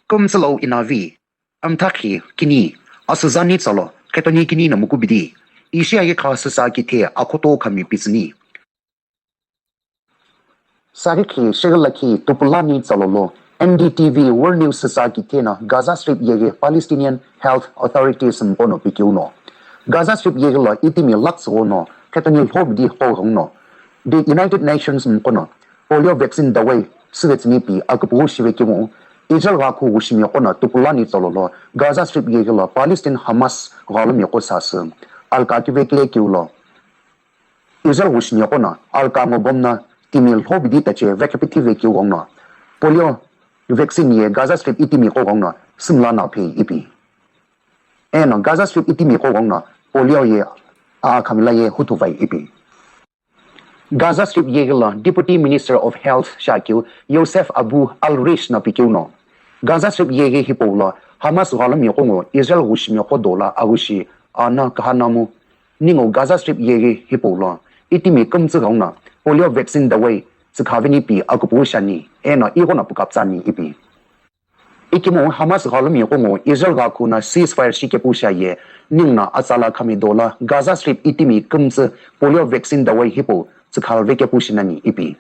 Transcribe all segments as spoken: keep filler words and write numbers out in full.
Kümtsülo inavi. Amthakhi kini. Asüzani tsalo. Khetoni kini na mukubidi. Ishi aye kha süsa kithe akhoto khami pitsüni. Sarikhi shigilakhi tupulani tsalolo N D T V World News süsa kithe na Gaza Strip yeghi Palestinian Health Authorities mpono pikiuno. Gaza Strip yeghi lo itimi lakhsüghono khetoni lhobidi qo ghangno. The United Nations mpono polio vaccine dawai süvetsüni pi aküpüghu shivekimu, Israel ghakhu wushimi qona tupulani tsalolo Gaza Strip yeghi lo Palestine Hamas ghalomi qo sasü alka kivekile kiulo. Israel wushimi qona alka ngo bomna timi lhobidi tache vekipithive kiu ghongno. Polio vaccine ye Gaza Strip itimi qo ghongno sümla na phe ipi. Eno Gaza Strip itimi qo ghongno polio ye a khamila ye hutuvai ipi. Gaza Strip yeghi lo Deputy Minister of Health shakiu Yosef Abu Al-Rish na pikiuno. Gaza Strip yeghi hipau lo Hamas ghalomi qo ngo Israel wushimi qo dola awushi ana kahanamu. Ningo Gaza Strip yeghi hipau lo itimi kümtsü ghangno polio vaccine dawai tsükhaveni pi aküpüghu shani eno ighono pukaptsani ipi. Ikimu Hamas ghalomi qo ngo Israel ghakhu na ceasefire shikepu shaye, ningna atsala khami dola Gaza Strip itimi kümtsü polio vaccine dawai hipau tsükhalve kepu shinani ipi.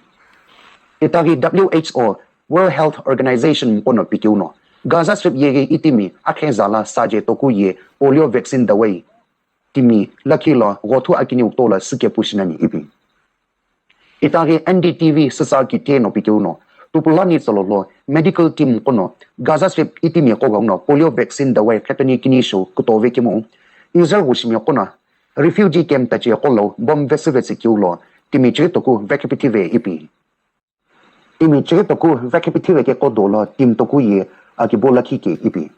Itaghi W H O, World Health Organization mpono pikiuno. Gaza Strip yeghi itimi akhezala saje toku ye polio vaccine dawai timi lakhi lo ghothu akini uktola sükepu shinani ipi. Itaghi N D T V süsa kithe no pikiuno. Tupulani tsalolo medical team qono Gaza Strip itimi qo ghangno polio vaccine dawai khetoni kini shu kutove kimu. Israel wushimi qona refugee camp tache qolo bomb vesüvetsü kiulo timi chighi toku vekipithive ipi. Timi chighi toku vekipithive ke qo dolo team toku ye akibo lakhi ke ipi.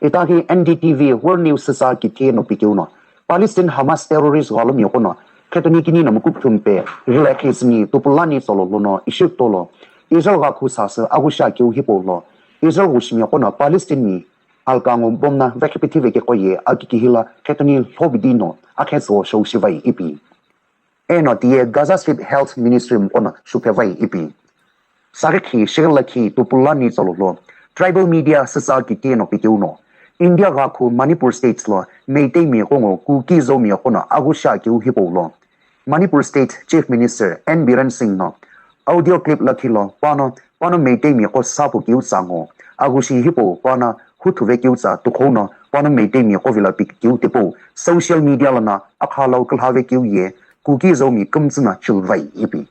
Itaghi N D T V World News süsa kithe no pikiuno. Palestine Hamas terrorist ghalomi qo no khetoni kini no mukuphumpe ghila khisini tupulani tsalo lono ishik tolo Israel ghakhu sasü aghusha kiu hipau lo Israel wushimi qo no Palestine mi alka ngo bomna vekipithive ke qo ye akikihila khetoni lhobidi no akhetso shou shivai ipi. Eno tiye Gaza Strip Health Ministry mqono shuphevai ipi. Sarikhi shigilakhi tupulani tsalolo tribal media süsa kithe no pikiuno. India ghakhu Manipur States lo Meitei mi qo ngo Kuki Zo mi qo no aghusha kiu hipau lo Manipur State Chief Minister N Biren Singh no audio clip lakhi lo pano pano Meitei mi qo sapu kiu tsa ngo aghushi hipau pano huthuve kiu tsa tukhou no pano Meitei mi qo vilo pikiu tipau social media lono akhalau külhave kiu ye Kuki Zo mi kümtsü no chilvai ipi.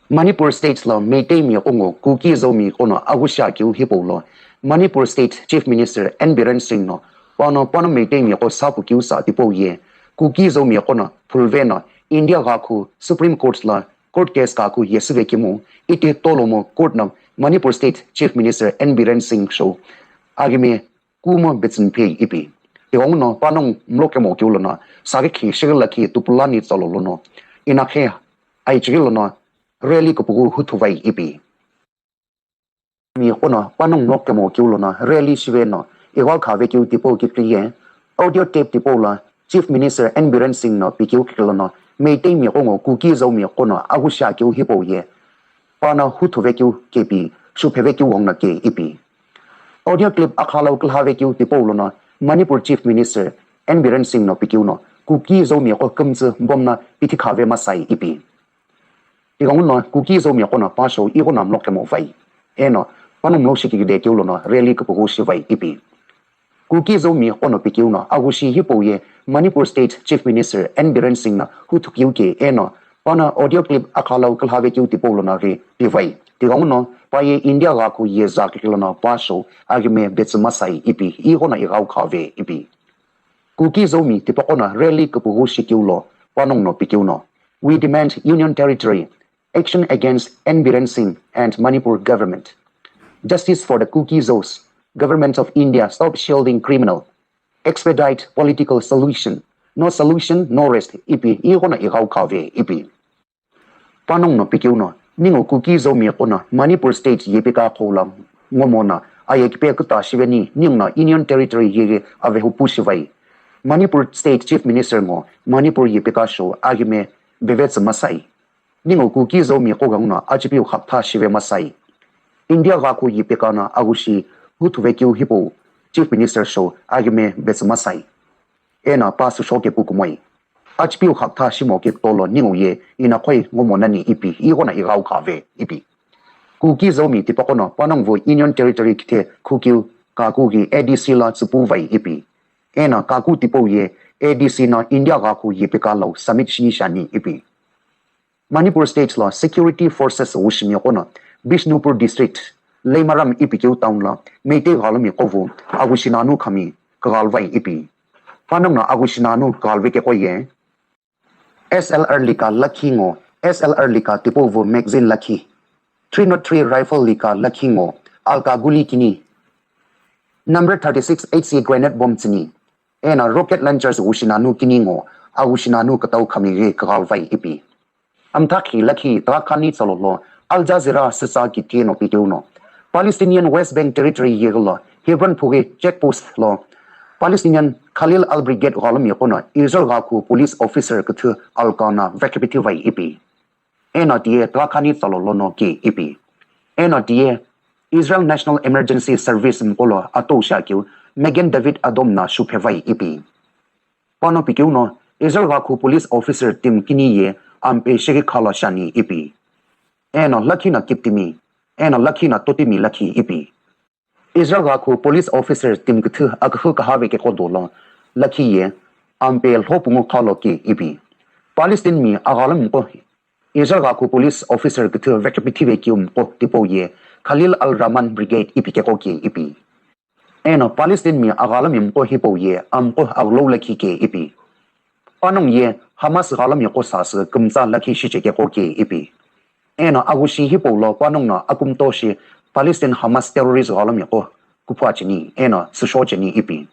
Manipur State lo Meitei mi qo ngo Kuki Zo mi qo no aghusha kiu hipau lo Manipur State Chief Minister N Biren Singh no pano pano Meitei mi qo sapu kiu sa tipau ye Kuki Zo mi qo no phulve no India ghakhu Supreme Court lo court case kaku yesüve kimu iti tolomo court no Manipur State Chief Minister N Biren Singh show agime kumo betsün phei ipi. Tighenguno panongu mlokemo kiu lono sarikhi shigilakhi tupulani tsalo lono inakhe aichighi lono rally kupughu huthuvai ipi. Mi qo no panongu mlokemo kiu lono rally shive no ighokhave kiu tipau kikri ye audio tape tipau lo Chief Minister N Biren Singh no pikiu kikri lono Meitei mi qo ngo Kuki Zo mi qo no aghusha kiu hipau ye pano huthuve kiu kepi shupheve kiu ghongno ke ipi. Audio clip akhalau külhave kiu tipau lono Manipur Chief Minister N Biren Singh no pikiu no Kuki Zo mi qo kümtsü bomna pithikhave masai ipi. Tighenguno Kuki Zo mi qo no pasho ighono mlokemo vai. Eno pano mlo shikigide kiu lono rally kupughu shivai ipi. Kuki Zo mi qo no pikiu no aghushi hipau ye Manipur State Chief Minister N Biren Singh no huthukiu ke eno pano audio clip akhalau külhave kiu tipau lono ghi pivai. Tighenguno paye India ghakhu ye za kikhi lono pasho aghime betsü masai ipi ighono ighokhave ipi. Kuki Zo mi tipaqo no rally kupughu shikiu lo panongu no pikiu no. We demand Union Territory action against N Biren Singh and Manipur government. Justice for the Kuki Zos. Government of India, stop shielding criminal. Expedite political solution. No solution, no rest. Ipi ighono ighokhave ipi. Panongu no pikiu no, ningu Kuki Zo mi qo no Manipur State yepika qhola ngomo no aye kipe kuta shiveni ningu no Union Territory yeghi avehupu shivai. Manipur State Chief Minister ngo Manipur yepika sho aghime bevetsü masai. Ningu Kuki Zo mi qo ghangno achipiu khaptha shive masai. India ghakhu yipeka no agushi huthuve keu hipau Chief Minister shou aghime betsumasai. Eno pa süsho kepu kumoi. Achipiu khakutha shimo kekutolo ningu ye inakhoi ngomo nani ipi, ighono ighau khave ipi. Kuki Zomi tipaqono panongu vo Union Territory kithe khukeu kaku ghi A D C la tsüpu vai ipi. Eno kaku tipau ye A D C no India ghakhu yipeka lo summit shini shani ipi. Manipur State lo Security Forces wushimi qono Bishnupur District, Leimaram ipikeu town lo Meitei ghalomi qovu agushi nanu khami kaghalvai ipi. Panongu no agushi nanu kaghalve keqo ye S L R lika lakhi ngo, S L R lika tipau vo magazine lakhi, three not three rifle lika lakhi ngo, alka guli kini, number thirty six H C grenade bomb tsini, eno rocket launchers wushi nanu kini ngo, agushi nanu katau khami ghi kaghalvai ipi. Amthakhi lakhi tirakhani tsalolo Al Jazeera sütsa kithe no pikeu no, Palestinian West Bank Territory yeghi lo Hebron phughi check post lo Palestinian Khalil al Brigade ghalomi qono Israel ghakhu police officer küthü alka no vekipithu vai ipi. Eno tiye tirakhani tsalolo no ke ipi. Eno tiye Israel National Emergency Service mqolo atosha keu Magen David Adom no shuphe vai ipi. Pano pikeu no Israel ghakhu police officer team kini ye ampe sheghi khala shani ipi. Eno lakhi no kiptimi, eno lakhi no totimi lakhi ipi. Israel ghakhu police officer team küthü akühü kahave keqo dolo lakhi ye ampe lhopungu khalo ke ipi. Palestine mi aghalomi mqo Israel ghakhu police officer küthü vekipithive keu mqo tipau ye Khalil al-Rahman Brigade ipi keqo ke ipi. Eno Palestine mi aghalomi mqo hipau ye amqo aghulou lakhi ke ipi. Panongu ye Hamas ghalomi qo sasü kümtsa lakhi shiche keqo ke ipi. Eno agushi hipau lo panongu no akumto shi Palestine Hamas terrorist ghalomi qo kuphu acheni eno süsho cheni ipi.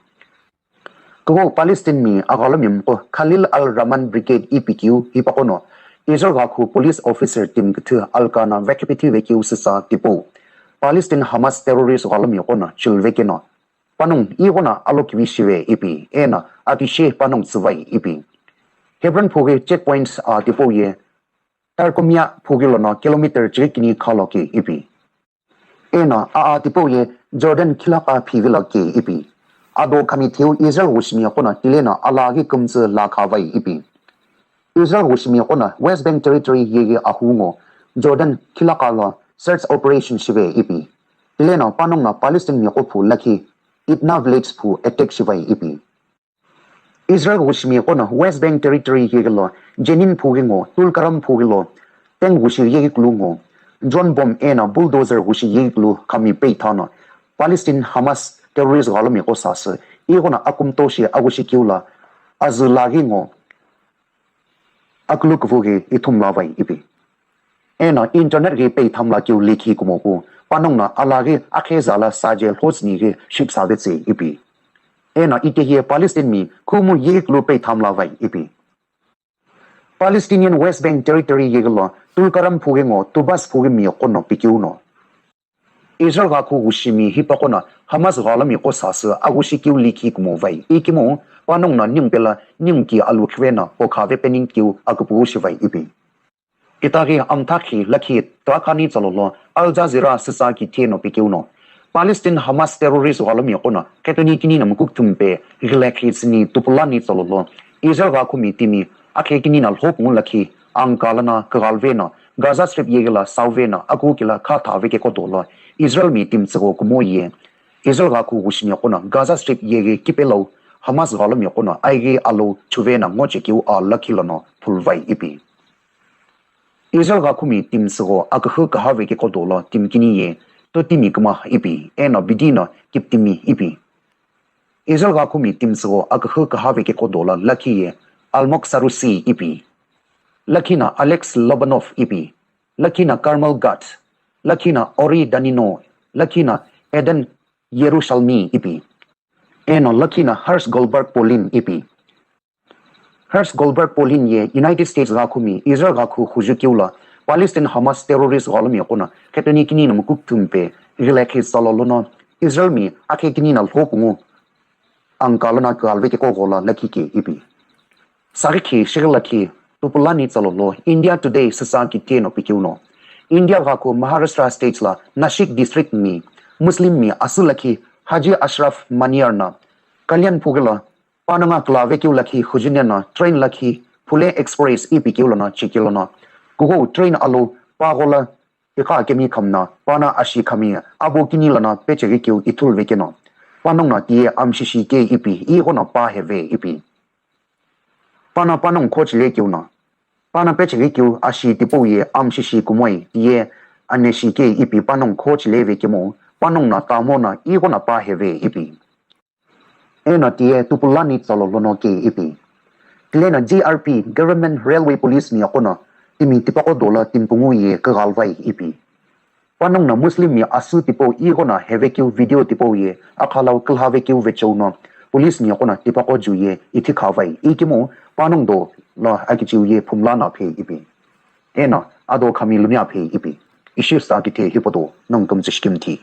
Kuvo Palestine mi aghalomi mqo Khalil al-Rahman Brigade ipikeu hipaqono Israel ghakhu police officer team küthü alka no vekipithive keu sütsa tipau Palestine Hamas terrorist ghalomi qono chilve keno panongu ighono alokivi shive ipi eno apishe panongu tsüvai ipi. Hebron phughi checkpoint a tipau ye Tarkomia phughi lono kilometer chighi kini khalo ke ipi. Eno aa tipau ye Jordan khilaka phivilo ke ipi. Ado khami thiu Israel wushimi qono tile no alaghi kümtsü la khavai ipi. Israel wushimi qono West Bank Territory yeghi ahu ngo Jordan khilaka lo search operation shive ipi. Tile no panongu no Palestine mi qo phu lakhi Itna village phu attack shivai ipi. Israel wushimi qono West Bank Territory yeghi lo Jenin phughi ngo, Tulkaram phughi lo tank wushi yeghi kulu ngo, drone bomb eno bulldozer wushi yeghi kulu khami peitha no Palestine Hamas terrorist ghalomi qo sasü ighono akumto shi agushi keu lo azü laghi ngo akulu kuvu ghi ithumla vai ipi. Eno internet ghi peithamla keu likhi kumopu panongu no alaghi akhe zala saje lhotsüni ghi shipsavetsü ipi. Eno itehi ye Palestine mi khumu yeghi kulu peithamla vai ipi. Palestinian West Bank Territory yeghi lo Tulkaram phughi ngo Tubas phughi mi qono pikeu no Israel ghakhu wushimi hipaqono Hamas ghalomi qo sasü agushi keu likhi kumo vai ikemu panongu no ningu pelo ningu ki alu khive no pokhave pening keu akupu shivai ipi. Itaghi amthakhi lakhi tirakhani tsalolo Al Jazeera sütsa kithe no pikeu no Palestine Hamas terrorist ghalomi qono qhekeni kini no mukukuthumpe ghilekhi tsüni tupulani tsalolo Israel ghakhu mi timi akhe kini no lhopungu lakhi angka lono kaghalve no Gaza Strip yeghi lo sauve no akukila khathave keqo dolo Israel mi timi tsügho kumo ye Israel ghakhu wushimi qono Gaza Strip yeghi kipelo Hamas ghalomi qono aighi alo chuve no ngochekeu a lakhi lono phulvai ipi. Israel ghakhu mi timi tsügho akühü kahave keqo dolo timi kini ye totimi küma ipi eno bidi no kiptimi ipi. Israel ghakhu mi timi tsügho akühü kahave keqo dolo lakhi ye Almog Sarusi ipi. Lakhi no Alex Lobanov ipi. Lakhi no Carmel Gad. Lakhi no Ori Danino. Lakhi no Eden Yerushalmi ipi. Eno lakhi no Hersh Goldberg Polin ipi. Hersh Goldberg Polin ye United States ghakhu mi Israel ghakhu khuju keu lo Palestine Hamas terrorist ghalomi qono qhekeni kini no mukukuthumpe ghilekhi tsalo lono Israel mi akhe kini no lhopungu angka lono kaghalve keqo ghola lakhi ke ipi. Saghi khi shighi lakhi tupulani tsalolo India Today sütsa kithe no pikeu no India ghakhu Maharashtra state la Nashik district mi Muslim mi asü lakhi Haji Ashraf Maniar na Kalyan phugula panongu kla vekeu lakhi khujune na train lakhi Phule Express ipi keu lono chekeu lono kughou train alu paghola pika kemi khamna pana ashi khami abo kini lono pecheghi keu ithulu vekeno panongu na tiye amshishi ke ipi ighono pa heve ipi. Pana panongu khochile keu na pana pecheghi keu ashi tipau ye amshishi kumoi tiye aneshi ke ipi panongu khochile vekemo panongu na tamo na ighono pa heve ipi. Eno tiye tupulani tsalo lono ke ipi. Tileno G R P Government Railway Police mi akono timi tipaqo dola timpungu ye kaghalvai ipi. Panongu na Muslim mi asü tipau ighono hevekeu video tipau ye akhalau külhavekeu vecheu no police mi akono tipaqo ju ye ithi khavai ikemu panongu do lo akichiu ye phumla na phe ipi. Eno ado khami lumia phe ipi. Ishi sa kithe hipodo nongu kümtsü shikimthi.